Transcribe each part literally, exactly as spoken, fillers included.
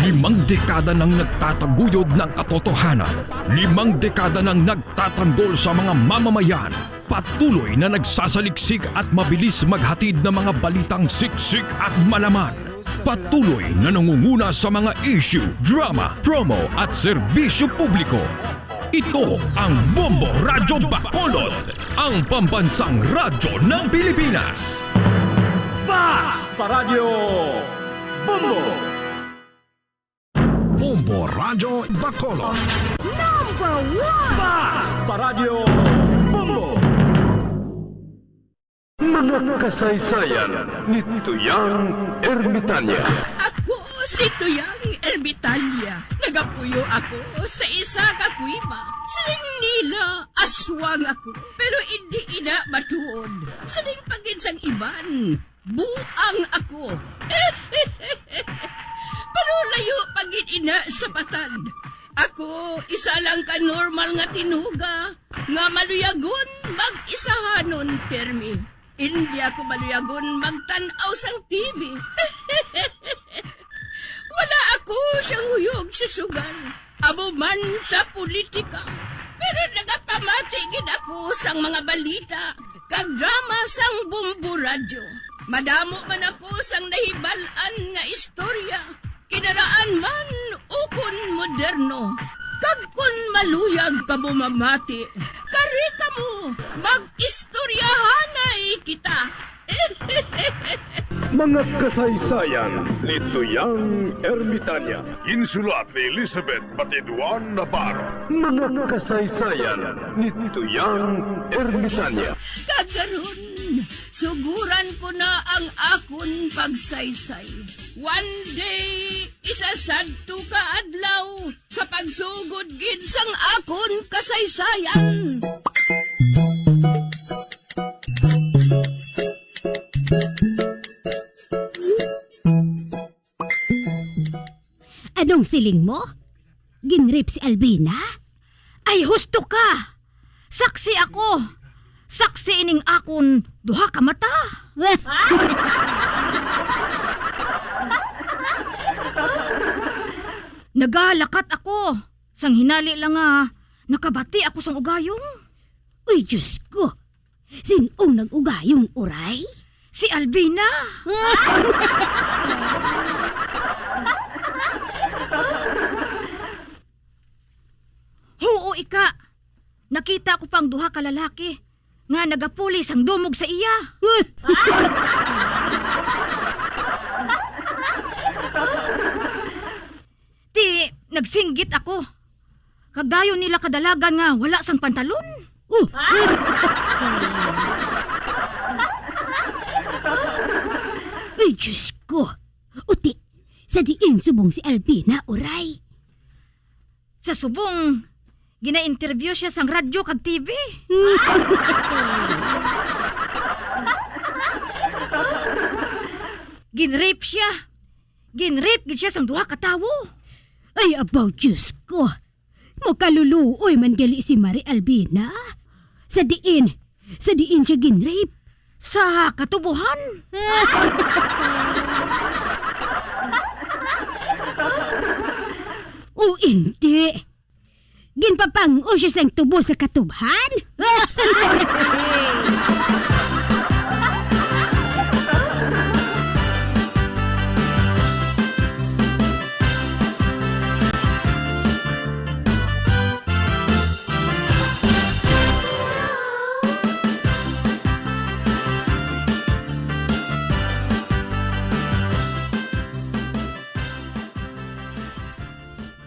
Limang dekada nang nagtataguyod ng katotohanan. Limang dekada nang nagtatanggol sa mga mamamayan. Patuloy na nagsasaliksik at mabilis maghatid ng mga balitang siksik at malaman. Patuloy na nangunguna sa mga issue, drama, promo at serbisyo publiko. Ito ang Bombo Radyo Bacolod, ang pambansang radyo ng Pilipinas. Basta Radyo Bombo! Bombo Radyo Bacolod. Number one! Basta Radyo Bombo! Mga kasaysayan ni Tuyang Ermitanya. Ako si Tuyang Ermitanya. Nagapuyo ako sa isa ka kuweba. Siling nila, aswang ako. Pero indi ina matuod. Siling pa gid sang iban, buang ako. Pero layo pa gid ina sa patag. Ako, isa lang ka normal nga tinuga nga maluyagon mag-isahanon pirmi. Indi ako maluyagon magtan-aw sang T V. Wala ako siyang huyog sa sugal, amo man sa politika. Pero nagapamati gid ako sang mga balita kag drama sang Bombo Radyo. Madamo man ako sang nahibal-an nga istorya, kinaraan man ukon moderno. Kag kon maluyag kamo mamati, kari kamo, mag-istoryahanay kita. Mga kasaysayan ni Tuyang Ermitanya. Ginsulat ni Elizabeth Batiduan Navarro. Mga kasaysayan ni Tuyang Ermitanya. Kag karon, suguran ko na ang akon pagsaysay. One day, isa sadto ka adlaw, sa pagsugod gid sang akon kasaysayan. Anong siling mo? Ginrape si Albina? Ay, husto ka! Saksi ako! Saksi ining akon duha ka mata! Nagalakat ako. Sang hinali lang nga, nakabati ako sang ugayong. Uy, Diyos ko! Sin-ong nag-ugayong, uray? Si Albina! Huo, ika! Nakita ko pa ang duha ka lalaki nga nagapuli sang dumog sa iya. Ti, nagsinggit ako. Kag dayon nila kadalagan nga wala sang pantalon. Uh! Uy, Diyos ko! Uti, sa diin subong si Albina, uray? Sa subong, gina-interview siya sang radyo kag T V. Ginrape siya. Ginrape gid siya sang duha ka tawo. Ay, abaw, Diyos ko! Makaluluoy man gali si Mari Albina. Sa diin, sa diin siya ginrape? Sa katubohan? O indi? Ginpapang-o siya sang tubo sa katubhan?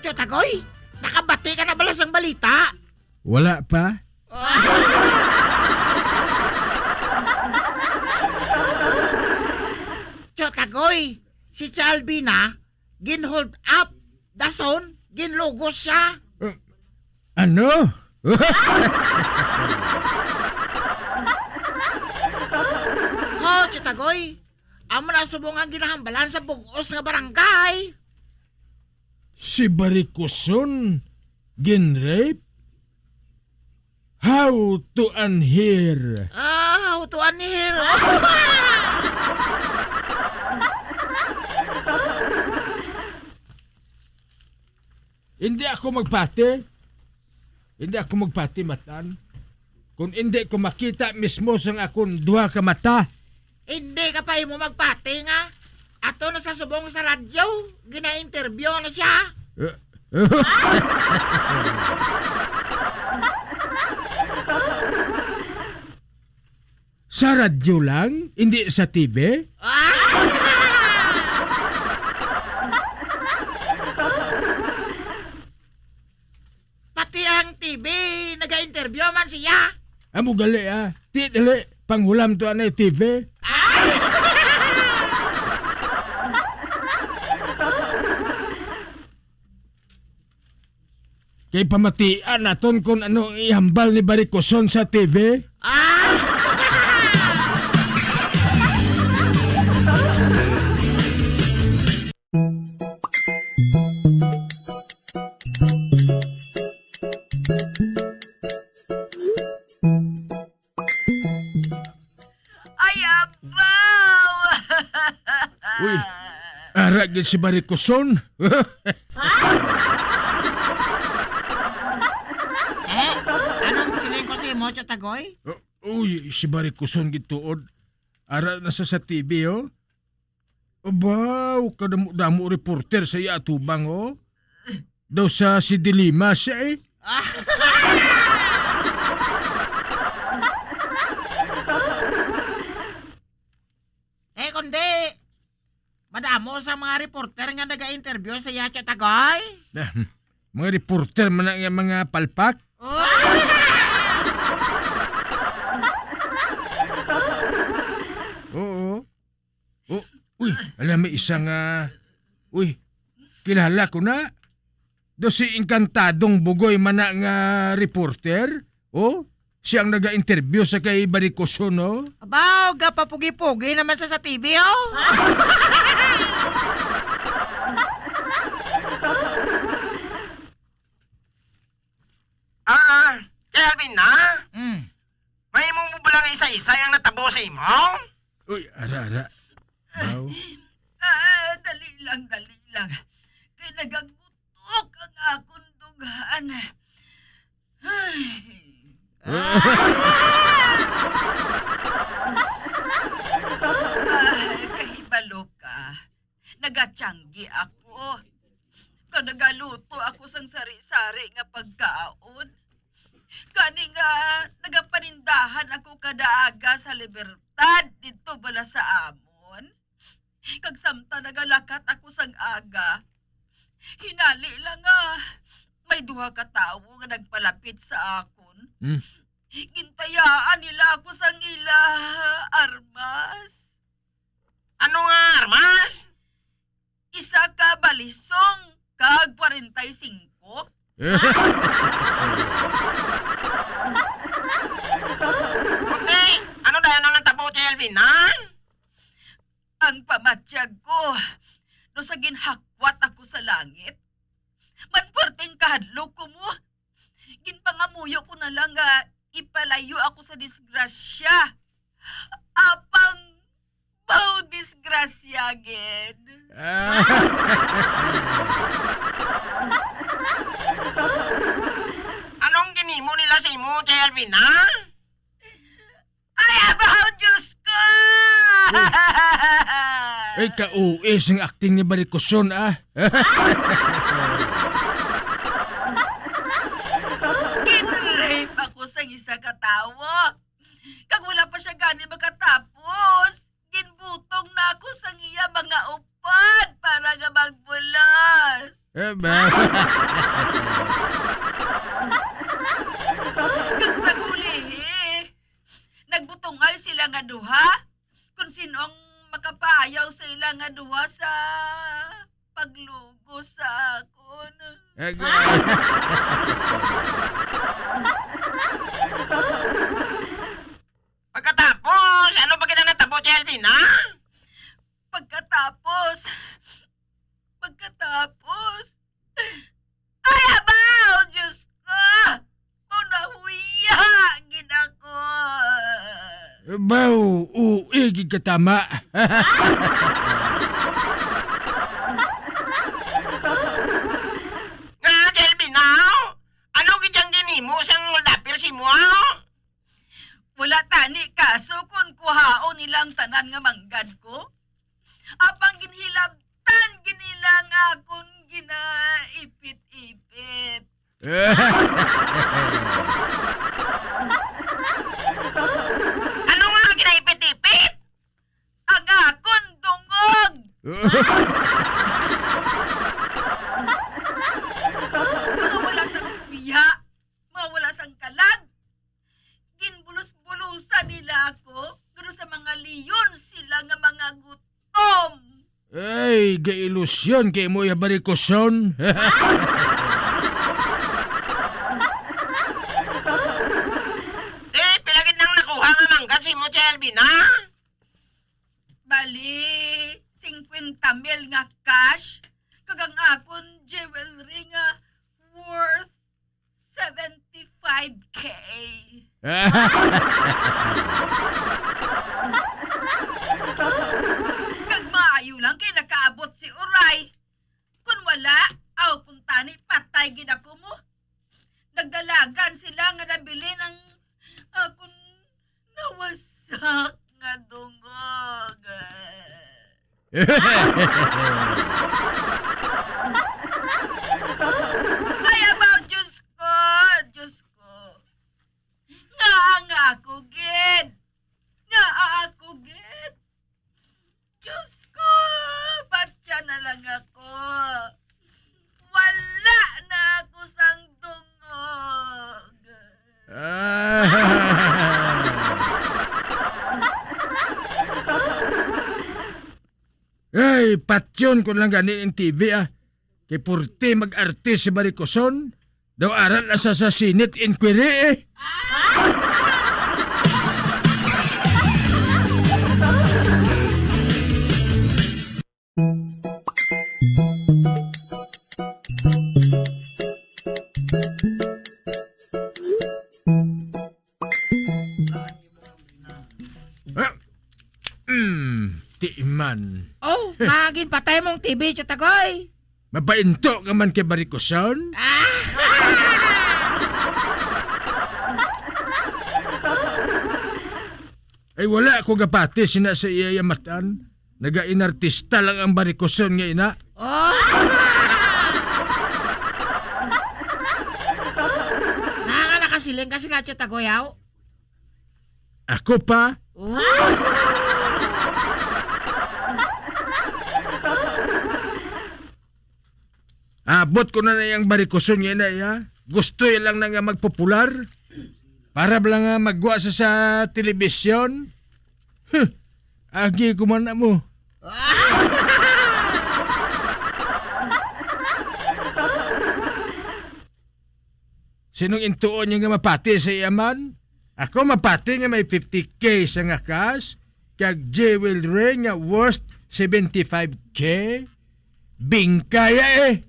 Tiyot Agoy, nakabati ka na bala sang balita? Wala pa. Tiyot Agoy, si Tia Albina, gin-hold up, dason ginlugos siya. Uh, ano? Oh, Tiyot Agoy, amo na subong ang ginahambalan sa bug-os nga barangay. Si Baricoson ginrape? How to unhear? Ah, how to unhear? Hindi ako magpati. Hindi ako magpati, Matan. Kung hindi ko makita mismo sang akon duha ka mata. Hindi ka pa imo magpati nga ato na sa subong sa radyo, gina-interview na siya. Eh, sa radyo lang, hindi sa T V? Ah! Pati ang T V, naga-interview man siya. Amo gali, ah. Ti, dali, panghulam to anay T V. Kay pamatian naton kung ano ihambal ni Barikoson sa T V. Ah! Ay, abaw! Uy, ara gid si Barikoson. Eh, anong siling ko si Mocho Tagoy? Uh, uy, si Barikoson gid tuod. Ara na sa, sa T V, oh. Abaw, kadamo-damo reporter sa iya atubang, oh. Daw sa si Dilima siya, eh. Eh, kundi, madamo sa mga reporter nga naga-interview sa iya, Chat Tagoy. Ah, mga reporter man na nga mga palpak. Oh. Oo. Oh, uy, alam, may isa nga, uy, kilala ko na. Do si Encantadong Bugoy man na nga reporter. Oh, siya ang naga-interview sa kay Barikoson, no? Abaw, gapapugi-pugi naman sa, sa T V, oh. Ah, Kelvin na? Mm. Mahimo mo bala nga isa-isa ang natabo sa imo? Uy, ara, ara. Baw. Ah, dali lang, dali lang. Kay nagagutok ang akon dughan. Ay. Ah! Ay, kahibalo ka. Nagatiyanggi ako. Kag nagaluto ako sang sari-sari nga pagkaon. Gani nga, nagapanindahan ako kada aga sa Libertad didto bala sa amon. Kag samtang nagalakat ako sang aga, hinali lang nga may duha ka tawo nga nagpalapit sa akon. Hmm. Gintayaan nila ako sang ila armas. Ano nga armas? Isa ka balisong kag kwarenta y singko. Kunti, ano dayon ang natabo, Chelvin, ha? Ang pamatyag ko, no sa ginhakwat ako sa langit, man perting kahadlok ko mo. Ginpangamuyo ko na lang nga ipalayo ako sa disgrasya. Apang, baw disgrasya gid. Ah. Anong ginimo nila sa imo, Chelvin, ha? Ay, abaw, Diyos ko! Ay, ka-O A sing acting ni Barikoson, ah. Gin-rape ako sang isa ka tawo. Kag wala pa siya gani makatapos, ginbutong na ako sang iya mga upod para nga magbulos. Eh, ba? Kag sa ulihi, nagbutongay sila nga duha, kon sin-o ang makapaayaw sa ila nga duha sa paglugo sa akon. Aga. Pagkatapos, ano pa gid ang natabo, Chelvin, ha? Pagkatapos, pagkatapos, ay, abaw, Diyos ko! Mao na huya gid ako. Baw, uy, gid ka tama. Nga, Gani kaso kon kuhaon nila ang tanan nga manggad ko, apang ginhilabtan gid nila nga akon ginaipit-ipit. Ano nga ang ginaipit-ipit? Ang akon dungog! Mga wala sang biya, mga wala sang kalag. Ginbulos-bulosan nila ako, pero sa mga leon sila nga mga gutom. Ay, gailusyon kay mo ya barikuson. Eh, pila gid nang nakuha nga mangga si mo, Chelvin, ha? Bali, singkwenta mil nga cash, kag ang akon jewelry nga worth seventy-five K. Kag maayo lang kay nakaabot si Uray. Kun wala, aw, puntani, patay gid ako mo. Nagdalagan sila nga nabilin ang akon nawasak nga dungog. Ay, abaw, Diyos ko, Diyos ko. Ngaa nga ako gid? Ngaa ako gid? Diyos ko, patya na lang ako. Wala na ako sang dungog. Ah. Ay, patyon ko lang gani ang T V, ah. Kay purti mag-arte si Maricoson. Daw aral na sa, sa Senate inquiry, eh. Ah, mm, timan. Oh, magin patay mong T V, Chatagoy. Mabainto ka man kay Barikuson? Ah! Ay, wala ko gapati sina sa iya matan. Nagainartista lang ang Barikuson nga ina. Oh! Nanga nakasiling ka sila, Chatagoy, aw? Ako pa? Oh! Abot ko na na yang Barikuson nga ina, iya. Gusto iya lang na nga magpopular. Para bala nga magwa sa, sa telebisyon. Huh. Agi ko man na mo. Sinong intuon niya nga mapati sa iya man? Ako mapati nga may fifty K sa nga cash, kag jewelry nga worth seventy-five K? Bingkaya eh!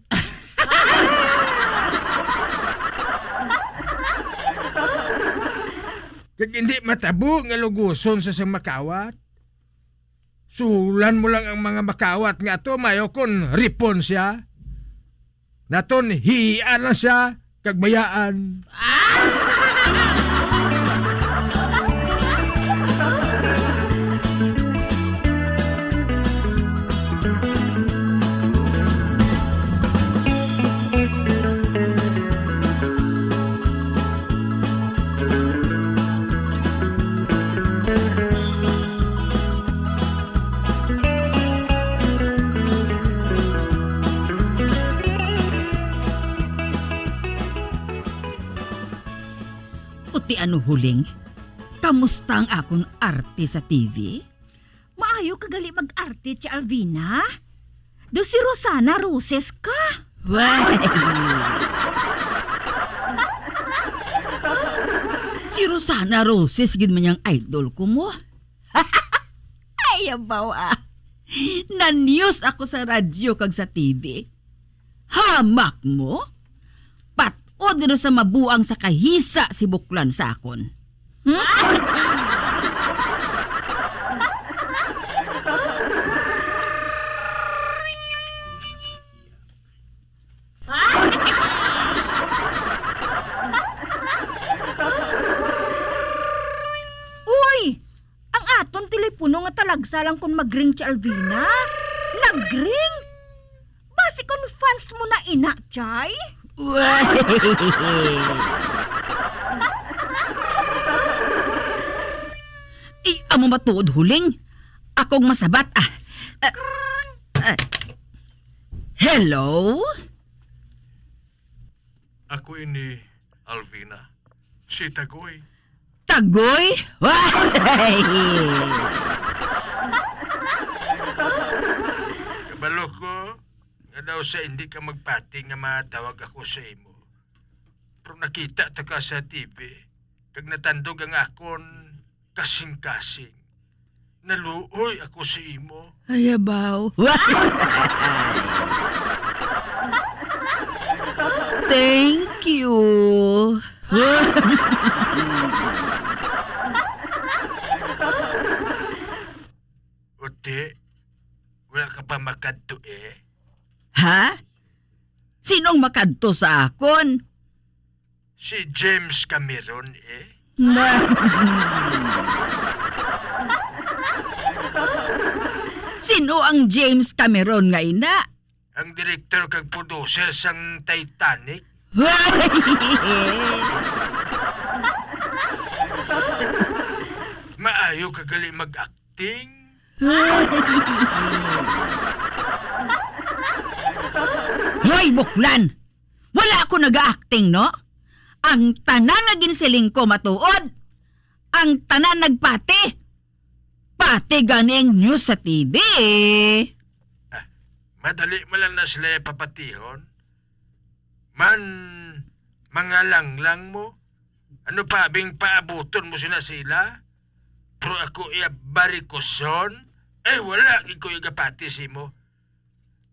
Kag hindi matabo nga luguson sa sang makawat. Suhulan mo lang ang mga makawat nga ato, mayo kon ripon siya. Naton hian lang siya, kag bayaan. O ti ano, Huling? Kamusta ang akon arte sa T V? Maayo ka gali mag-arte, Tia Alvina. Daw si Rosana Roses ka. Way! Si Rosana Roses gid man yang idol ko mo. Ay, abaw, ah. Na-news ako sa radyo kag sa T V. Hamak mo? Pat-od gid sa mabuang sa kahisa si Buklan sa akon. Hmm? Uy, Lagsa lang kon mag-ring si Alvina. Nag-ring? Basi kon fans mo na ina, Chay? Ay, amo matuod, Huling. Akong masabat, ah. Ah, ah. Hello? Ako ini, Alvina. Si Tagoy. Tagoy? Kabalo ko nga daw sa hindi ka magpati nga matawag ako sa imo. Pero nakita ta ka sa T V, kag natandog ang akon kasing-kasing. Naluoy ako sa imo. Ay, abaw. Thank you. Uti, wala ka pa makadto, eh? Ha? Sinong makadto sa akon? Si James Cameron, eh. Na- Sino ang James Cameron nga ina? Ang direktor kag producer sang Titanic. Maayo ka gali mag-acting. Hoy, buklan! Wala ako nag-acting, no? Ang tanan nga ginsiling ko matuod. Ang tanan nagpati. Pati gani ang news sa T V. Ah, madali mo lang na sila papatihon. Man, mga langlang mo. Ano pa, bing paabuton mo sila sila? Pero ako iya barikoson? Ay, wala gid ko igapati simo.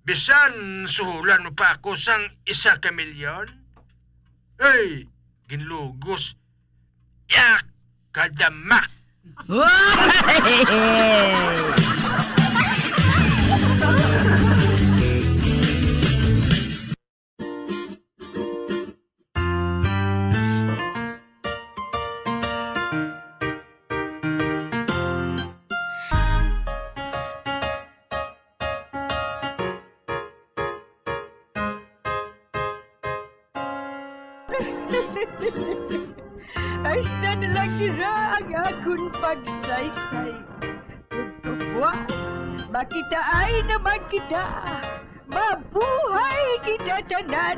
Bisan suhulan mo pa ako sang isa ka milyon? Ay, ginlugos. Yak! Kadamak! Hasta na lang dira ang akon pagsaysay. Ug buwas, makitaay naman kita. Mabuhay kita tanan!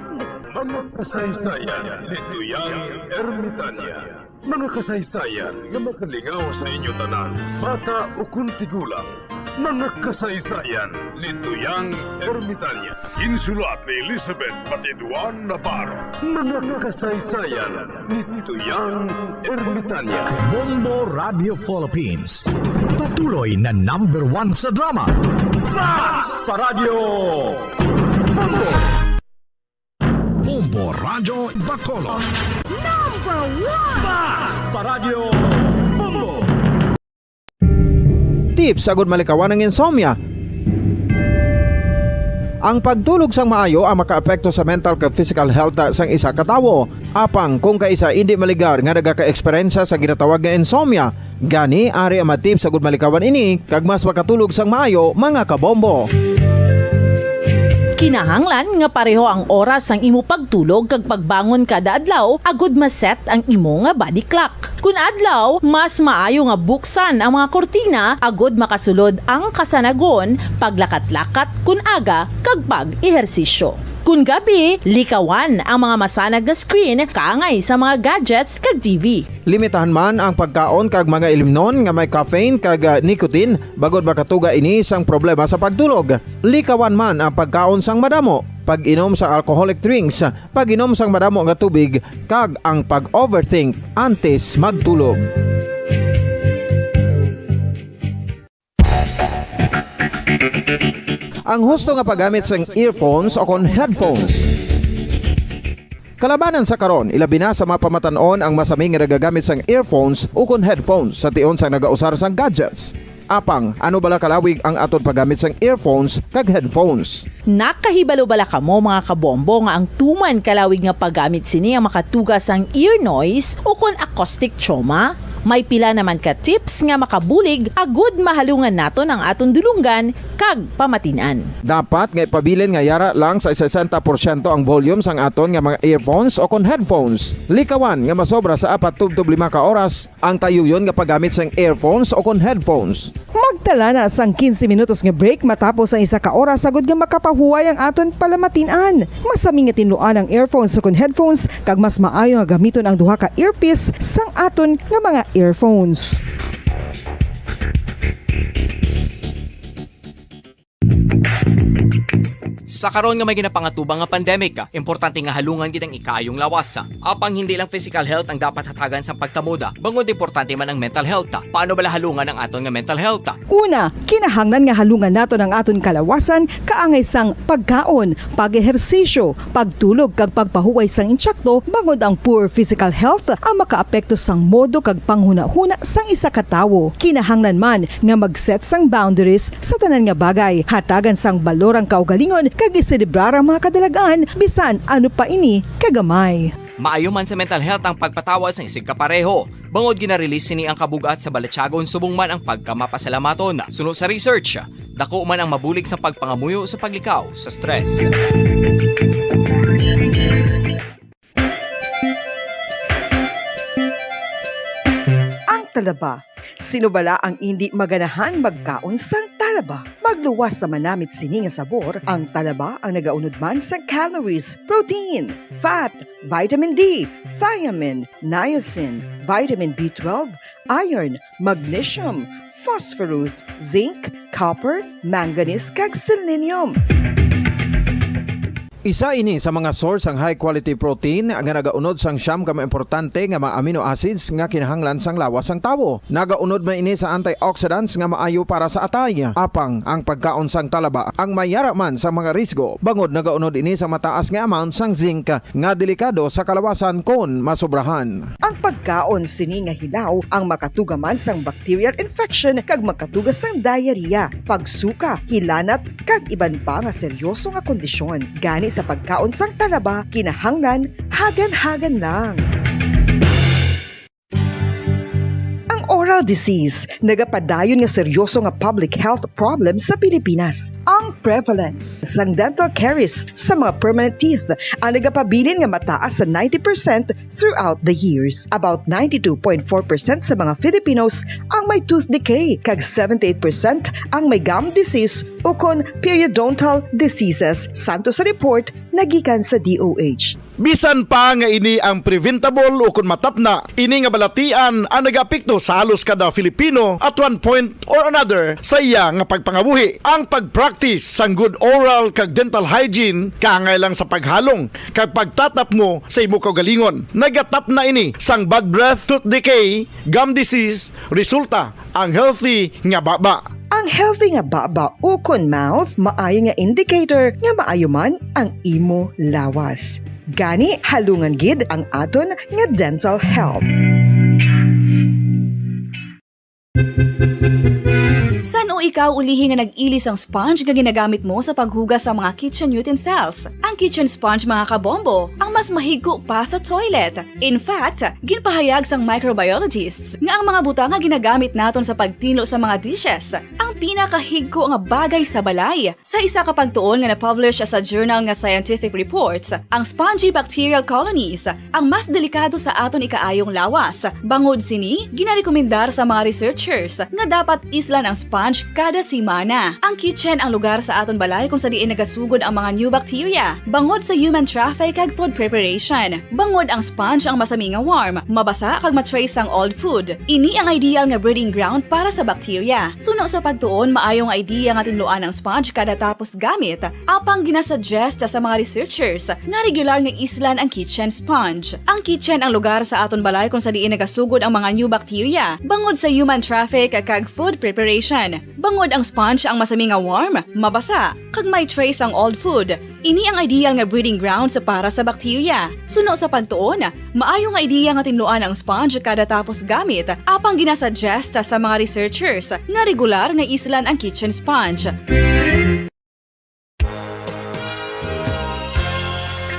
Mga kasaysayan ni Tuyang Ermitania. Mga kasaysayan nga makalingaw sa inyo tanan, bata ukon tigulang. Mga kasaysayan ni Tuyang Ermitania. Ginsulat ni Elizabeth Batiduan Navarro. Mga kasaysayan ni Tuyang Ermitania. Bombo Radio Philippines. Patuloy na number one sa drama. Fast Paradyo! Bombo! Bombo Radyo Bacolod. Number one! Fast Paradyo! Bombo! Tips agud malikawan ang insomnia. Ang pagtulog sang maayo ang makaapekto sa mental kag physical health sang isa ka tawo. Apang kung kaisa indi maligar nga nagaka-eksperyensya sa ginatawag nga insomnia, gani ari ang mga tips agud malikawan ini kag mas makatulog sang maayo, mga kabombo. Kinahanglan nga pareho ang oras sang imo pagtulog kag pagbangon kada adlaw agud ma-set ang imo nga body clock. Kun adlaw, mas maayo nga buksan ang mga kurtina agud makasulod ang kasanagon, paglakat-lakat kun aga, kag pag-ehersisyo. Kun gabi, likawan ang mga masanag nga screen kaangay sa mga gadgets kag T V. Limitahan man ang pagkaon kag mga ilimnon nga may caffeine kag, ah, nicotine, bangod makatuga ini sang problema sa pagtulog. Likawan man ang pagkaon sang madamo, pag-inom sa alcoholic drinks, pag-inom sang madamo nga tubig, kag ang pag-overthink antes magtulog. Ang husto nga paggamit sang earphones o kon headphones. Kalabanan sa karon, ilabi na sa mga pamatan-on ang masami nga nagagamit sang earphones ukon headphones sa tion sang nagausar sang gadgets. Apang, ano bala kalawig ang aton paggamit sang earphones kag headphones? Nakahibalo bala kamo, mga kabombo, nga ang tuman kalawig nga paggamit sini ang makatuga sang ear noise ukon acoustic trauma? May pila naman ka tips nga makabulig agud mahalungan naton ang aton dulonggan kag pamatin-an. Dapat nga ipabilin nga yara lang sa sesenta porsyento ang volume sang aton nga mga earphones o kon headphones. Likawan nga masobra sa apat tubtob lima ka oras ang tayuyon nga paggamit sang earphones o kon headphones. Magtala na sang quince minutos nga break matapos ang isa ka oras, agud nga makapahuway ang aton palamatin-an. Masami nga tinluan ang earphones o kon headphones, kag mas maayo nga gamiton ang duha ka earpiece sang aton nga mga earphones. Sa karon nga may ginapangatubang nga pandemic, importante nga halungan gid ang ikaayong lawas. Apang hindi lang physical health ang dapat hatagan sang pagtamod, bangod importante man ang mental health. Paano bala halungan ang aton nga mental health? Una, kinahanglan nga halungan naton ang aton kalawasan kaangay sang pagkaon, pag-ehersisyo, pagtulog kag pagpahuway sang insakto, bangod ang poor physical health ang makaapekto sang modo kag panghunahuna sang isa ka tawo. Kinahanglan man nga mag-set sang boundaries sa tanan nga bagay, hatagan sang balor ang kaugalingon kag iselebrar ang mga kadalagan bisan ano pa ini kagamay. Maayo man sa mental health ang pagpatawad sang isigkapareho, bangod gina-release sini ang kabug-at sa balatyagon subong man ang pagkamapasalamaton. Suno sa research, dako man ang mabulig sa pagpangamuyo sa paglikaw sa stress. Ang talaba. Sino bala ang indi maganahan magkaon sang talaba? Magluwas sa manamit sini nga sabor, ang talaba ang nagaunod man sang calories, protein, fat, vitamin D, thiamine, niacin, vitamin B twelve, iron, magnesium, phosphorus, zinc, copper, manganese, kag selenium. Isa ini sa mga source sang high quality protein nga nagaunod sang siyam ka mga importante nga mga amino acids nga kinahanglan sang lawas sang tawo. Nagaunod man ini sa antioxidants nga maayo para sa atay. Apang ang pagkaon sang talaba ang mayara man sa mga risgo, bangod nagaunod ini sa mataas nga amount sang zinc nga delikado sa kalawasan kon masobrahan. Ang pagkaon sini nga hilaw ang makatuga man sang bacterial infection kag makatuga sang diarrhea, pagsuka, hilanat, kag iban pa nga seryoso nga kondisyon. Gani sa pagkaon sang talaba, kinahanglan hagan-hagan lang. Ang oral disease nagapadayon nga seryoso nga public health problem sa Pilipinas. Ang prevalence sang dental caries sa mga permanent teeth ang nagapabilin nga mataas sa ninety percent throughout the years. About ninety-two point four percent sa mga Filipinos ang may tooth decay, kag seventy-eight percent ang may gum disease ukon periodontal diseases, santo sa report nga gikan sa D O H. Bisan pa nga ini ang preventable ukon matapna, ini nga balatian ang nagaapekto sa halos kada Filipino at one point or another sa iya nga pagpangabuhi. Ang pag-practice sang good oral kag dental hygiene kaangay lang sa paghalong kag pagtatapmo sa imo kaugalingon. Nagatapna ini sang bad breath, tooth decay, gum disease, resulta ang healthy nga baba. Ang healthy nga baba ukon mouth maayo nga indicator nga maayo man ang imo lawas. Gani, halungan gid ang aton nga dental health. San-o ikaw ulihi nga nag-ili sang sponge nga ginagamit mo sa paghugas sa mga kitchen utensils? Ang kitchen sponge, mga kabombo, ang mas mahigko pa sa toilet. In fact, ginpahayag sang microbiologists nga ang mga butang nga ginagamit naton sa pagtinlo sa mga dishes ang pinakahigko nga bagay sa balay. Sa isa ka pagtuon nga na-publish sa journal nga Scientific Reports, ang spongy bacterial colonies ang mas delikado sa aton ikaayong lawas. Bangod sini, ginarekomendar sa mga researchers nga dapat islan ang sponge kada semana. Ang kitchen ang lugar sa aton balay kung sa diin nagasugod ang mga new bacteria, bangod sa human traffic kag food preparation. Bangod ang sponge ang masami nga warm, mabasa kag ma-trace ang old food. Ini ang ideal nga breeding ground para sa bacteria. Suno sa pagtuon, maayo nga idea nga tinluan ang sponge kada tapos gamit, apang ginasuggest sa mga researchers nga regular nga islan ang kitchen sponge. Ang kitchen ang lugar sa aton balay kung sa diin nagasugod ang mga new bacteria, bangod sa human traffic kag food preparation. Bangod ang sponge ang masami nga warm, mabasa, kag may trace ang old food, ini ang ideal nga breeding grounds para sa bacteria. Suno sa pagtuon, maayo nga idea nga tinluan ang sponge kada tapos gamit, apang ginasuggest sa mga researchers nga regular nga islan ang kitchen sponge.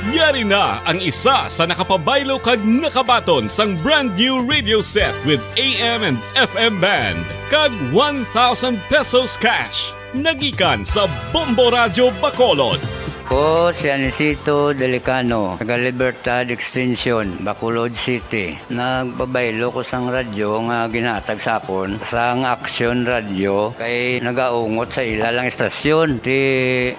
Nga Ari na ang isa sa nakapabaylo kag nakabaton sang brand new radio set with A M and F M band kag one thousand pesos cash. Nagikan sa Bombo Radyo Bacolod. Ko si Anisito Delicano, taga Libertad Extension, Bacolod City. Nagpabaylo ko sang radyo nga ginhatag sa akon sang Action Radio kay nagaungot sa ila lang istasyon. Ti,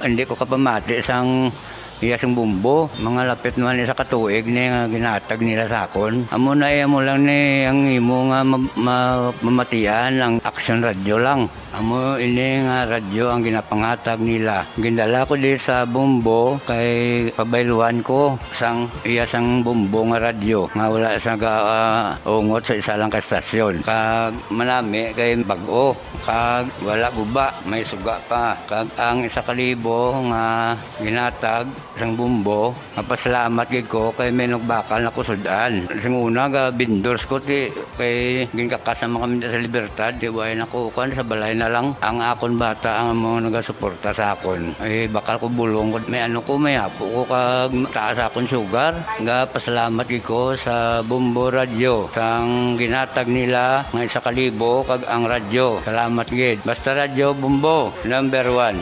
hindi ko kapamati sang iya sang Bombo. Mga lapit naman isa ka tuig ni nga ginhatag nila sa akon. Amo na, eh, amo lang ni ang imo nga ma-, ma-, mamatian ang Action Radio lang. Amo ini nga radyo ang ginapanghatag nila. Gindala ko di sa Bombo kay pabayluan ko sang iya sang Bombo nga radyo nga wala sa ga-, ah, ungot sa isa lang ka estasyon. Kag manami kay bag-o, kag wala guba, may suga pa. Kag ang isa ka libo nga ginhatag sang Bombo, mapasalamat gid ko kay may nagbakal na ko sud-an. Sing una, ga vendors ko, ti, kay ginkakas naman kami sa Libertad, ti, way na ko, kuwan, sa balay na lang. Ang akon bata ang amo nagasuporta sa akon. Ay, bakal ko bulong ko, may ano ko, may apo ko, kag taas akon sugar. Ga pasalamat gid ko sa Bombo Radio, sang ginhatag nila nga isa ka libo, kag ang radyo. Salamat gid. Basta Radyo Bombo, number one.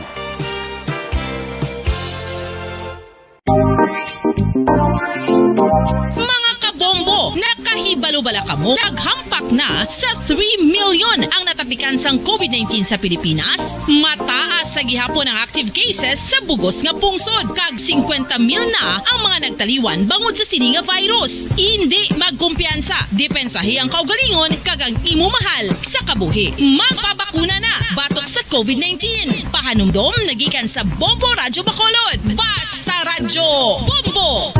Mga kabombo, nakahibalo bala kamo? Naghampak na sa three million ang natapikan sang covid nineteen sa Pilipinas. Mataas sa gihapon ang active cases sa bugos nga pungsod, kag singkwenta mil na ang mga nagtaliwan bangod sa sini nga virus. Indi magkumpiyansa, depensahi ang kaugalingon kag ang imo mahal sa kabuhi. Magpabakuna na batok sa covid nineteen. Pahanumdom nagikan sa Bombo Radyo Bacolod. Basta Radyo Bombo!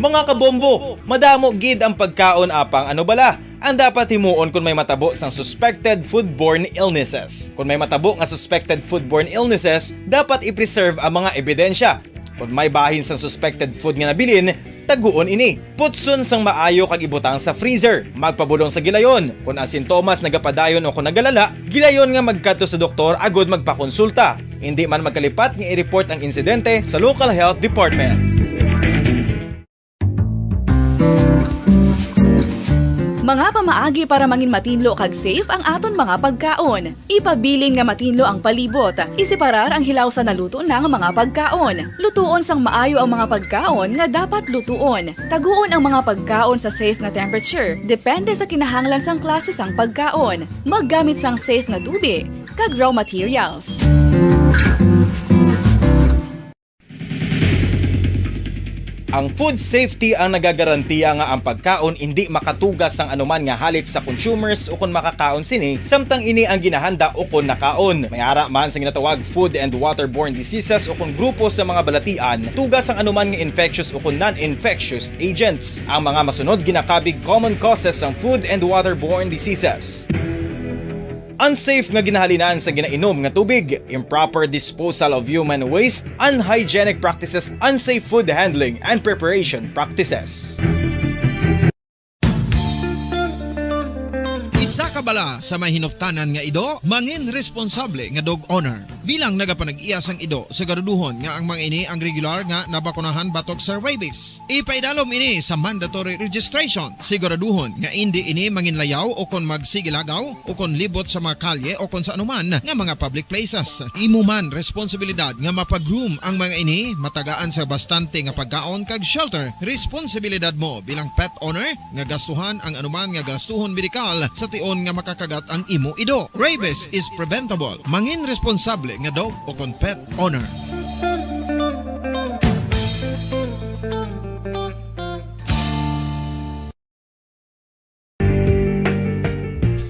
Mga kabombo, madamo gid ang pagkaon, apang ano bala ang dapat himuon kon may matabo sang suspected foodborne illnesses? Kon may matabo nga suspected foodborne illnesses, dapat i-preserve ang mga ebidensya. Kon may bahin sang suspected food nga nabilin, taguon ini. Putson sang maayo kag ibutang sa freezer. Magpabulong sa gilayon. Kon ang sintomas nagapadayon o kon nagalala, gilayon nga magkadto sa doktor agud magpakonsulta. Indi man magkalipat nga i-report ang insidente sa local health department. Mga pamaagi para mangin matinlo kag safe ang aton mga pagkaon. Ipabilin nga matinlo ang palibot. Iseparar ang hilaw sa naluto na nga mga pagkaon. Lutuon sang maayo ang mga pagkaon nga dapat lutuon. Taguon ang mga pagkaon sa safe nga temperature, depende sa kinahanglan sang klase sang pagkaon. Maggamit sang safe nga tubig kag raw materials. Ang food safety ang nagagarantiya nga ang pagkaon indi makatugas sang anuman nga halit sa consumers ukon makakaon sini, samtang ini ang ginahanda ukon nakaon. May ara man sa ginatawag food and waterborne diseases ukon grupo sa mga balatian, tugas sang anuman nga infectious ukon non-infectious agents. Ang mga masunod ginakabig common causes sang food and waterborne diseases. Unsafe nga ginahalinan sa ginainom nga tubig, improper disposal of human waste, unhygienic practices, unsafe food handling and preparation practices. Isa ka bala sa may hinuptanan nga ido, mangin responsable nga dog owner. Bilang nagapanag-iya sang ido, siguraduhon nga ang mga ini ang regular nga nabakunahan batok sa rabies. Ipaidalom ini sa mandatory registration. Siguraduhon nga indi ini manginlayaw o kon magsigilagaw o kon libot sa mga kalye o kon sa anuman nga mga public places. Imo man responsibilidad nga mapa-groom ang mga ini, matagaan sa bastante nga pagkaon kag shelter. Responsibilidad mo bilang pet owner nga gastuhan ang anuman nga gastuhon medikal sa tion nga makakagat ang imo ido. Rabies is preventable. Mangin responsable nga dog o kon pet owner.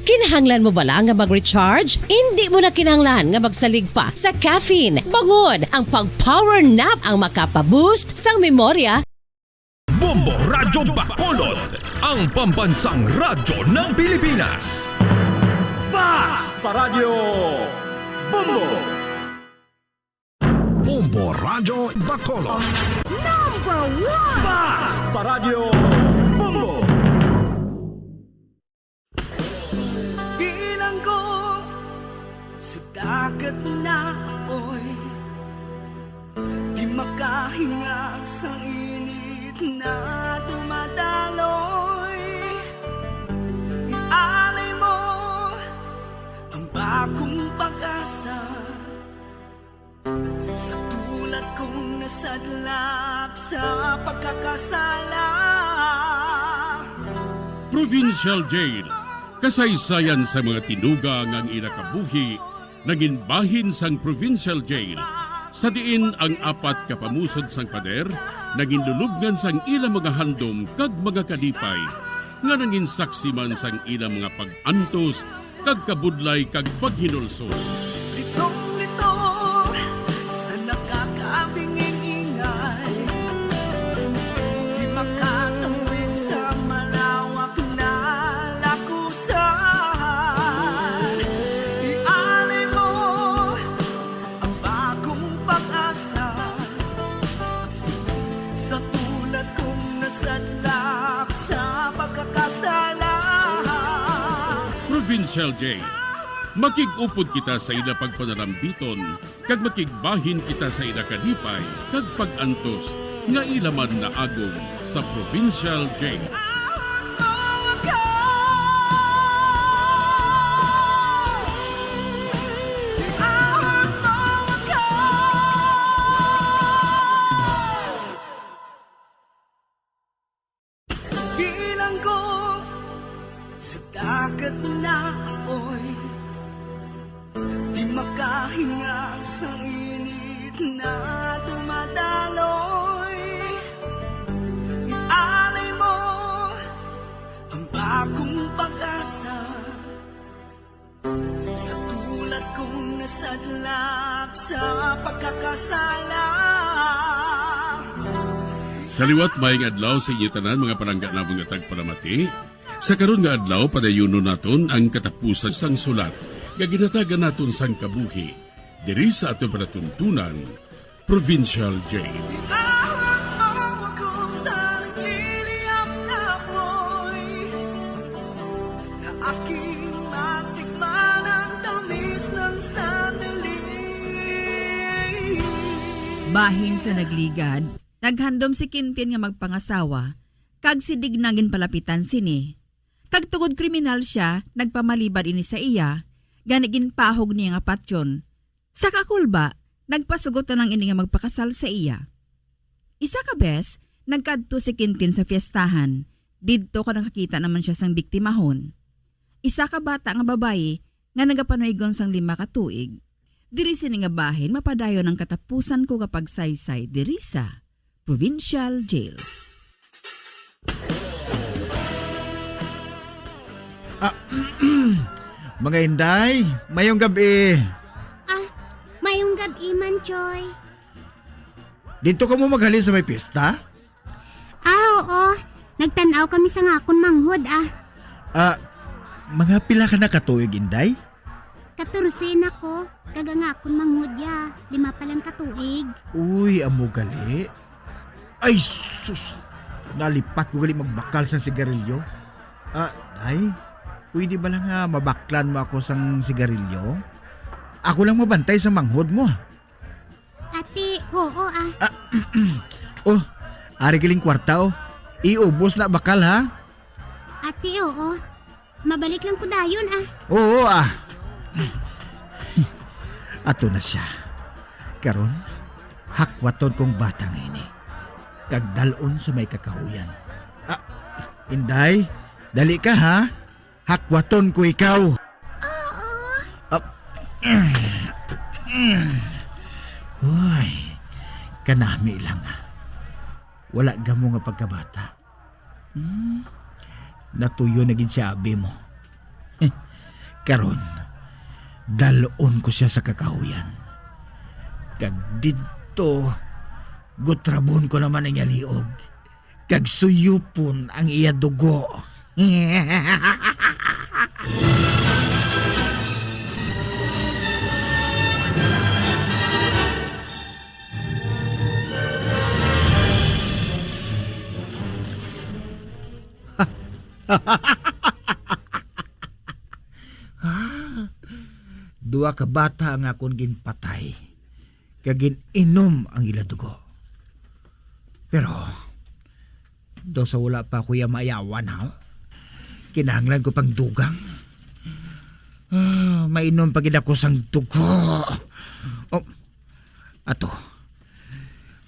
Kinahanglan mo bala nga mag-recharge? Indi mo na kinahanglan nga magsalig pa sa caffeine. Bangod ang pag-power nap ang makapa-boost sang memorya. Bombo Radyo Bacolod, ang pambansang radyo ng Pilipinas. Basta Radyo Bombo! Bombo Radyo Bacolod. Number one! Basta Radyo Bombo! Bilanggo sa dagat na apoy, Pagkakasala. Provincial Jail, kasaysayan sa mga tinuga nga ang ila kabuhi nangin bahin sang Provincial Jail, sa diin ang apat ka pamusod sang pader nangin lulubngan sang ila mga handom kag mga kalipay, nga nangin saksi man sang ila mga pag-antos kag kabudlay kag paghinulsol. Litong-lito sa nakakabinging ingay, di makatawid sa malawak na lakusan. Ialay mo ang bagong pag-asa sa tulad kong nasadlak sa pagkakasala. Provincial Jail, makig-upod kita sa ila pagpanarambiton, kag makigbahin kita sa ila kalipay kag pag-antos nga ila man naagom sa Provincial Jail. Bilanggo sa dagat na apoy, di makahinga sa init na dumadaloy. Ialay mo ang bagong pag-asa sa tulad kong nasadlak sa pagkakasala. Sa liwat, maayong adlaw sa inyo tanan, mga palangga namon nga tagpalamati. Sa karon nga adlaw, padayunon naton ang katapusan sang sulat nga ginhatagan naton sang kabuhi diri sa aton palatuntunan, Provincial Jail. Iahon mo ako sa nagliliyab na apoy, na aking matikman ang tamis ng sandali. Bahin sa nagligad, naghandom si Quintin nga magpangasawa, kag si Digna ginpalapitan sini. Kag tungod kriminal sia, nagpamalibad ini sa iya, gani ginpahog niya nga patyon. Sa kakulba, nagpasugot na lang ini nga magpakasal sa iya. Isa ka bes, nagkadto si Quintin sa fiestahan. Didto ka nakakita naman sia sang biktimahon. Isa ka bata nga babayi nga nagapanuygon sang lima ka tuig. Diri sini nga bahin mapadayon ang katapusan ko nga pagsaysay diri sa Provincial Jail. Ah, mga inday, mayong gab-i. Ah, mayong gab-i man, Choy. Dito ka mo maghalin sa may pista? Ah, oo. Nagtan-aw kami sa nga akon manghod, ah. Ah, mga pila ka na ka tuig, inday? Katorse na ko, kag ang akon manghod ya, lima pa lang ka tuig. Uy, amo gali. Ay, sus! Nalipat ko gali magbakal sang sigarilyo. Ah, day, pwede ba lang nga mabaklan mo ako sang sigarilyo? Ako lang mabantay sa manghod mo, ah. Ati, oo, ah. Ah, oh, ari galing kwarta, oh. Iubos na bakal, ha? Ati, oo. Mabalik lang ko dayon, ah. Oo, ah. Ato na siya. Karon, hakwaton kong bata nga ini, kag dal-on sa may kakahuyan. Ah, inday, dali ka, ha? Hakwaton ko ikaw. Oo. Ah, hoy, kanami lang, ah. Wala gamo nga pagkabata. Hmm? Natuyo na gid siya, abi mo. Karon, dal-on ko siya sa kakahuyan. Kag didto, gutrabon ko naman ang iya liog, kag suyupon ang iya dugo. Ah, duha ka bata ang akon ginpatay, kag gin-inom ang ila dugo. Pero, daw sa wala pa ako iya maayawan, ha? Kinahanglan ko pang dugang. Ah, mainom pa gid ako sang dugo. Oh, ato,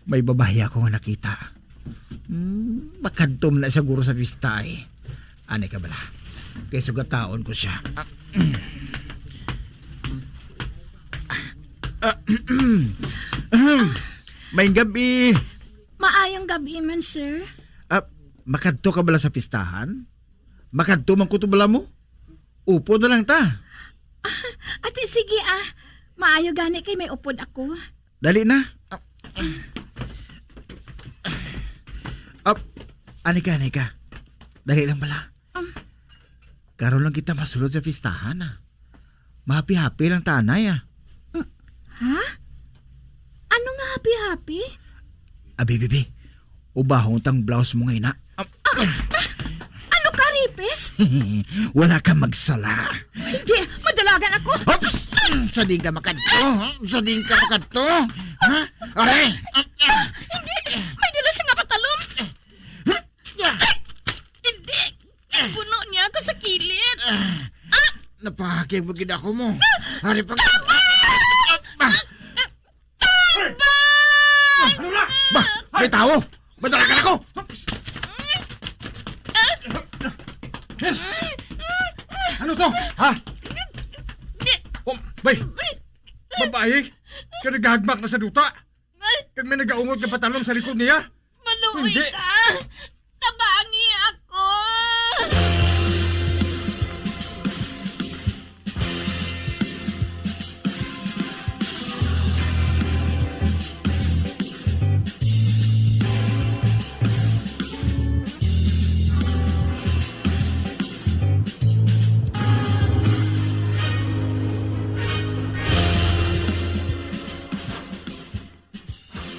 may babayi ako nga nakita. Hmm, makadto man na siguro sa pista, eh. Ani ka bala? Kay sugataon ko siya. Ah, ah, may gabi. Maayong gabi man, sir. Ah, makadto ka bala sa pistahan? Makadto man ko to bala mo? Upo na lang ta. Ati, sige, ah. Maayo gani kay may upod ako. Dali na. Up. Ani ka, ani ka. Dali lang bala. Um. Karon lang kita masulod sa pistahan, ah. Mahapi-hapi lang ta anay, ah. Ha? Ano nga hapi-hapi? Abi, bibi. Ubahon tang blouse mo nga ina. Ah, ah, ano ka, Ripis? Wala ka magsala. Hindi, madalagan ako. Oops! Sa din ka makadto? Sa din ka makadto? Ha? Aray! Hindi, may dala siya nga patalon. Hindi, ipuno niya ako sa kilid. Ah! Napahakig mo gid ako mo. Ari pa. Ano na? Ba, may tao! Madala ka na ko! Ano to? Ha? Oh, bay! Babae! Kaya naghahagmak na sa duta! Kag may nagaungot nga patalon sa likod niya? Maluoy Hindi. ka! Tabangi ako!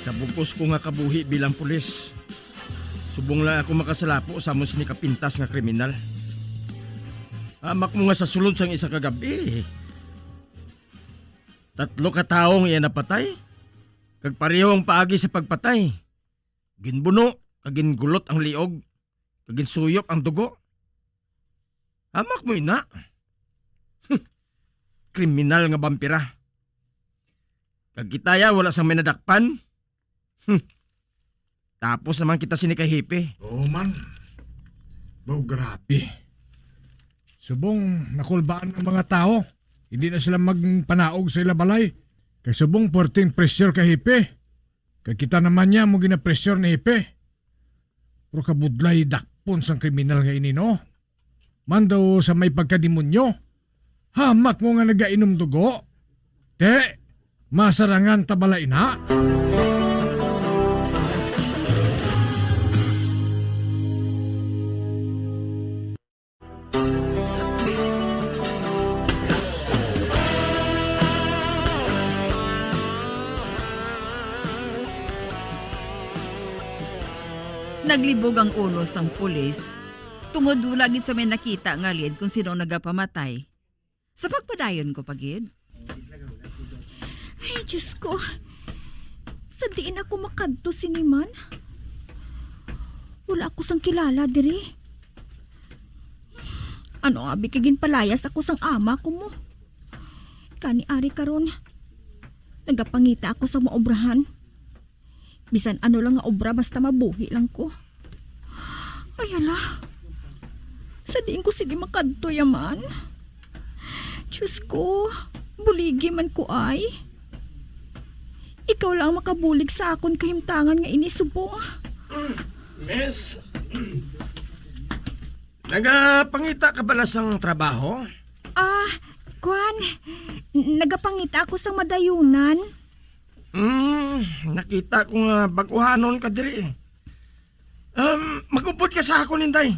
Sa bug-os ko nga kabuhi bilang pulis, subong lang ako makasalapo sa amon sini kapintas nga kriminal. Hamak mo nga sa sulod sang isa ka gab-i, tatlo ka tawo ang iya napatay, kag pareho ang paagi sa pagpatay. Ginbuno kag gingulot ang liog, kag ginsuyop ang dugo. Hamak mo ina. Kriminal nga bampira. Kag kita ya, wala sang may nadakpan. Hmm. Tapos naman kita sini kay Hipe. Oo man. Baw, grabe. Subong nakulbaan ang mga tao. Hindi na sila magpanaog sa ila balay. Kay subong puwerteng pressure kay Hipe. Kay kita naman niya mo ginapressure ni Hipe. Pero kabudlay dakpon sang kriminal nga ini, no? Man daw sa may pagkademonyo. Hamak mo nga nagainom dugo. Te, masarangan ta bala ina? Naglibog ang ulo sang pulis tungod wala gid sa may nakita nga lead kung sino ang nagapamatay. Sa pagpadayon ko pa gid. Ay, Diyos ko. Sa diin ako makadto sini man? Wala ako sang kilala diri. Ano abi kay ginpalayas ako sang ama ko mo? Kani ari karon, nagapangita ako sa maobrahan. Bisan ano lang nga obra, basta mabuhi lang ko. Ay, hala. Sa diin ko sini makadto yaman? Diyos ko, buligi man ko ay. Ikaw lang ang makabulig sa akon kahimtangan nga ini, subong. Miss, nagapangita ka bala sang trabaho? Ah, kwan, n-, nagapangita ako sang madayunan. Hmm, nakita ko nga bag-uhanon ka diri, eh. Um, mag-upod ka sa akon, Inday.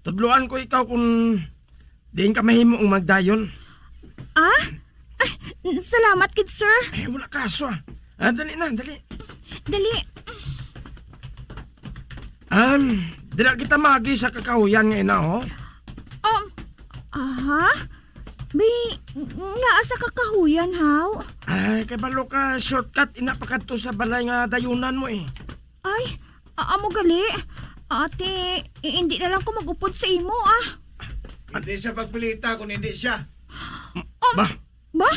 Tudloan ko ikaw kung diin ka mahimo ang magdayon. Ah? Ay, salamat gid, sir. Eh, wala kaso, ah. Ah, dali na, dali. Dali. Um, dira kita magi sa kakahuyan nga ina, oh. Um, aha? May, nga sa kakahuyan, haw? Ay, kay balo ka, shortcut ina pa kadto sa balay nga dayunan mo, eh. Ay, a-, amo gali. Ate, i-, hindi na lang ko mag-upod sa imo, ah. Hindi siya pagpilita kung hindi siya. Um, Ba? Ba?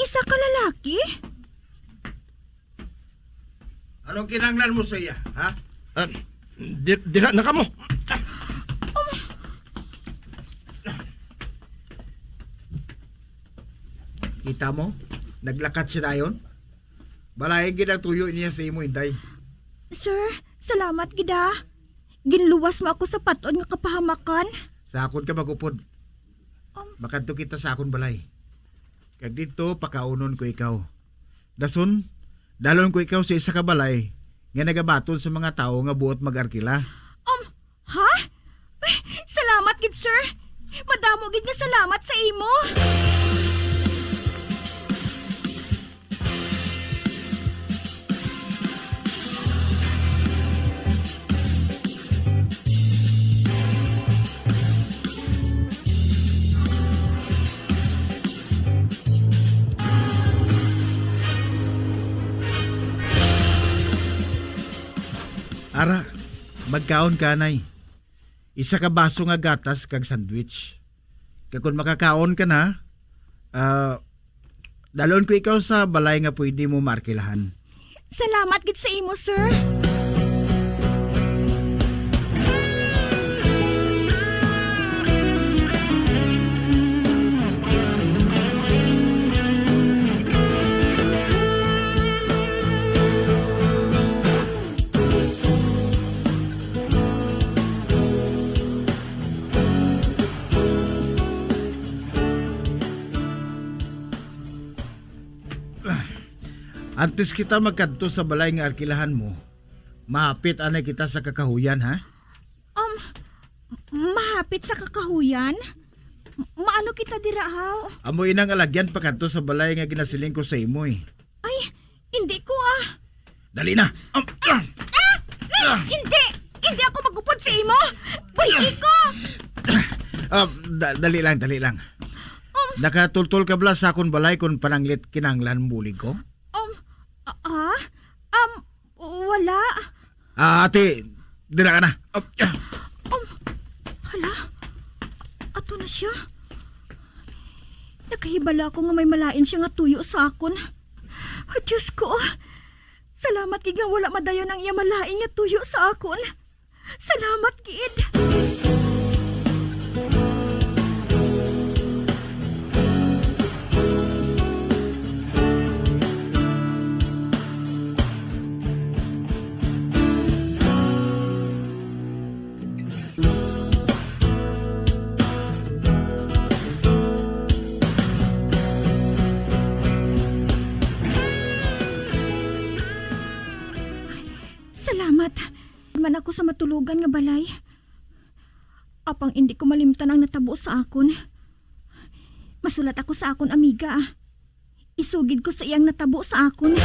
Isa ka lalaki? Anong kinahanglan mo sa iya, ha? Ah, Di-, dira na kamo. Kita mo? Naglakat siya dayon. Balay gid ang tuyo niya sa imo, Inday. Sir, salamat gid, ah. Ginluwas mo ako sa pat-od nga kapahamakan. Sa akon ka magupod. Um. Makadto kita sa akon balay. Kag didto, pakaunon ko ikaw. Dason, dalon ko ikaw sa isa ka balay nga nagabaton sa mga tawo nga buot mag-arkila. Um, ha? Ay, salamat gid, sir. Madamo gid nga salamat sa imo. Ara, magkaon ka, anay. Isa ka baso nga gatas kag sandwich. Kag kon makakaon ka na, ah, dalon ko ikaw sa balay nga pwede mo maarkilahan. Salamat gid sa imo, sir. Antes kita magkadto sa balay nga arkilahan mo, mahapit anay kita sa kakahuyan, ha? Um, mahapit sa kakahuyan? Maano kita dira, haw? Amo inang alagyan pakadto sa balay nga ginasiling ko sa imo, eh. Ay, hindi ko, ah. Dali na. Um, ah! Ah! Ah! Hindi! Hindi ako magupod sa imo! Buy-i ko! Ah, da-, dali lang, dali lang. Um. Nakatultol ka bala sa akon balay kon pananglit kinahanglan bulig ko? Um, ah, ah? Um, wala. Ah, ate, dira ka na. Um, ah. Um, hala, ato na siya. Nakahibalo ako nga may malain siya nga tuyo sa akon. Ah, Diyos ko, salamat gid nga wala madayon ang iya malain nga tuyo sa akon. Salamat gid. Salamat. Man ako sa matulogan nga balay. Apang indi ko malimtan ang natabo sa akon. Masulat ako sa akon amiga. Isugid ko sa iyang natabo sa akon.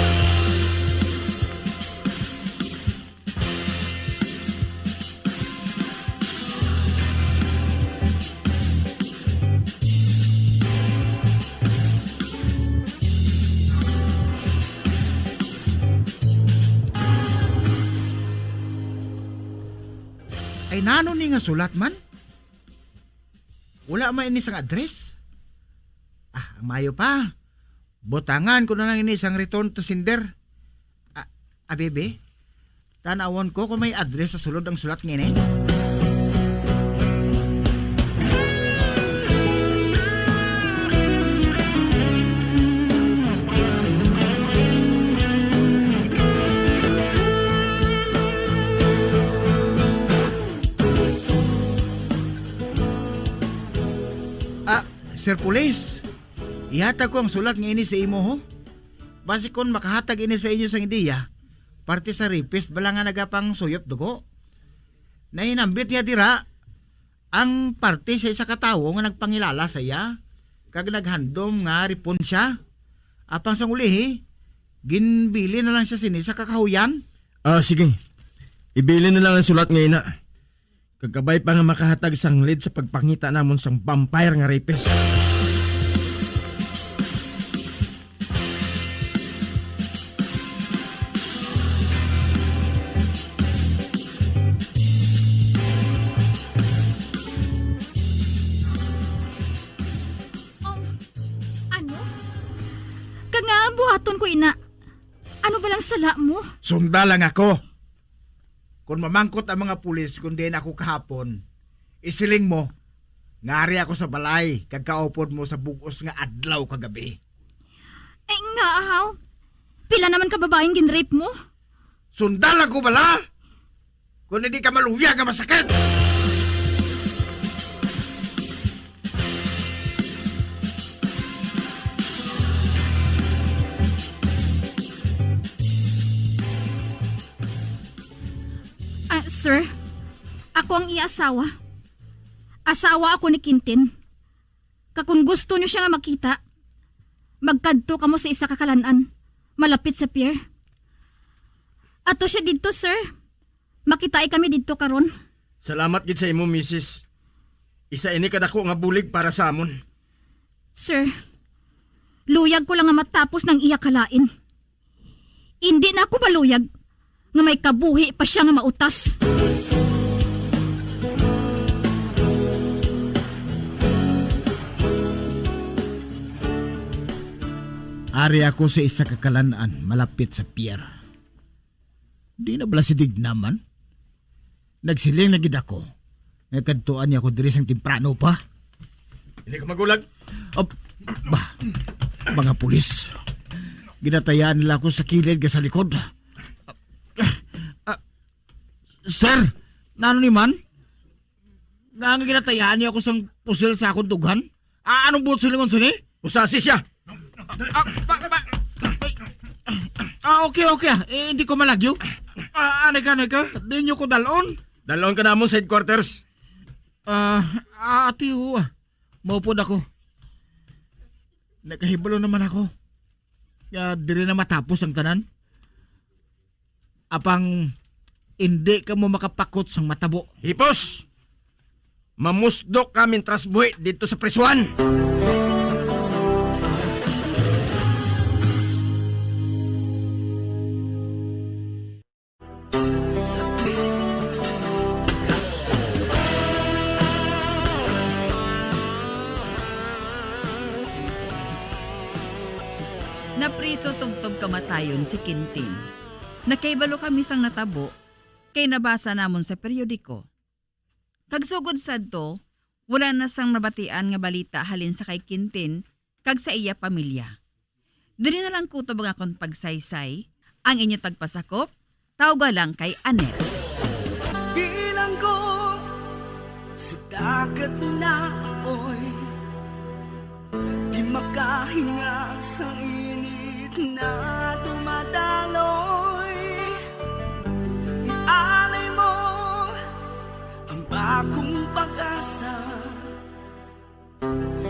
Ay, nano ni nga sulat man? Wala man ini sang address. Ah, ang mayo pa. Butangan ko na lang ini sang return to sender. Ah, ah, bebe, tanawon ko kung may address sa sulod ang sulat nga ini. Ah, Sir Police, ihatag ko ang sulat nga ini sa imo, ho. Basi kon makahatag ini sa inyo sang ideya, parte sa rapist bala nga nagapangsuyop dugo. Nahinambit niya dira ang parte sa isa ka tawo nga nagpangilala sa iya, kag naghandom nga ripon sia. Apang sang ulihi, ginbilin na lang sia sini sa kakahuyan. Ah, sige. Ibilin na lang ang sulat nga ina. Kag kabay pa nga makahatag sang lead sa pagpangita namon sang vampire nga rapist. Um, ano? Kag nga buhaton ko ina. Ano ba lang sala mo? Sunda lang ako. Kon mamangkot ang mga pulis kung diin ako kahapon, isiling mo nga ari ako sa balay kag kaupod mo sa bug-os nga adlaw kagabi. Eh, nga, ahaw? Pila naman ka babaeng ginrape mo? Sundal ako bala? Kung hindi ka maluyag nga masakit! Ah, sir, ako ang iya asawa. Asawa ako ni Quintin. Kag kung gusto niyo siya nga makita, magkadto kamo sa isa ka kalan-an, malapit sa pier. Ato siya didto, sir. Makitai kami didto karon. Salamat gid sa imo, misis. Isa ini ka dako nga bulig para sa amon. Sir, luyag ko lang nga matapos nang iya kalain. Indi na ako maluyag nga may kabuhi pa siya nga mautas. Ari ako sa isa ka kalan-an malapit sa pier. Di na bala si Digna man? Nagsiling na gid ako nga kadtuan niya ako diri sang temprano pa. Hindi ka magulag. Op, ba, mga pulis. Ginatayaan nila ako sa kilid nga sa likod. Ah, sir, nano ni man? Nga, nga ginatayaan niyo ako sang pusil sa akong dughan? Ah, anong buot silingon sini? Usasi siya. Ah, pa, pa, ay. Ah, okay, okay, ah. Eh, hindi ko malagyo. Ah, anay ka, anay ka. Di niyo ko dalon. Dalon ka namon sa headquarters. Ah, ah, ati, oo, ah. Maupod ako. Nakahibalo naman ako. Kaya diri na matapos ang tanan. Apang indi kamo makapakot sang matabo. Hipos! Mamusdok ka mintras buhi didto sa prisuhan! Napriso tubtob kamatayon si Quintin. Nakahibalo kami sang natabo, kay nabasa namon sa periodiko. Kag sugod sadto, wala na sang nabatian nga balita halin sa kay Quintin kag sa iya pamilya. Diri na lang kutob ang akon pagsaysay, ang inyo tagpasakop, tawga lang kay Anet. Bilanggo sa dagat na apoy. Di makahinga sa init na dumadaloy. Ialay mo ang bagong pag-asa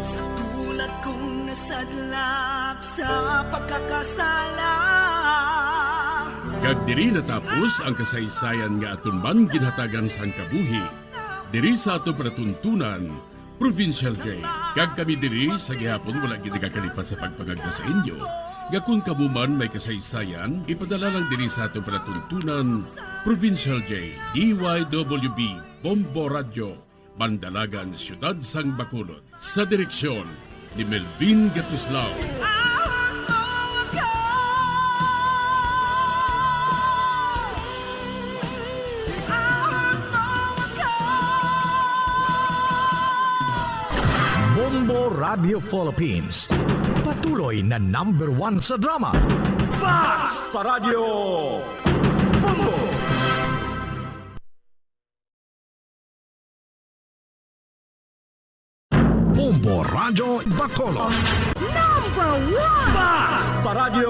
sa tulad kong nasadlak sa pagkakasala. Kag diri natapos ang kasaysayan nga aton man ginhatagan sang kabuhi diri sa aton palatuntunan, Provincial J. Kag kami diri sa gihapon wala gid nagakalipat sa pagpangagda sa inyo nga kon kamo man may kasaysayan, ipadala lang diri sa aton palatuntunan, Provincial J, D Y W B, Bombo Radyo, Bandalagan, Siyudad sang Bacolod. Sa direksyon ni Melvin Gatuslao. Bombo Radio Philippines, patuloy na number one sa drama. Fast pa Radyo Bombo! Bombo Radyo Bacolod. Number one! Fast pa Radyo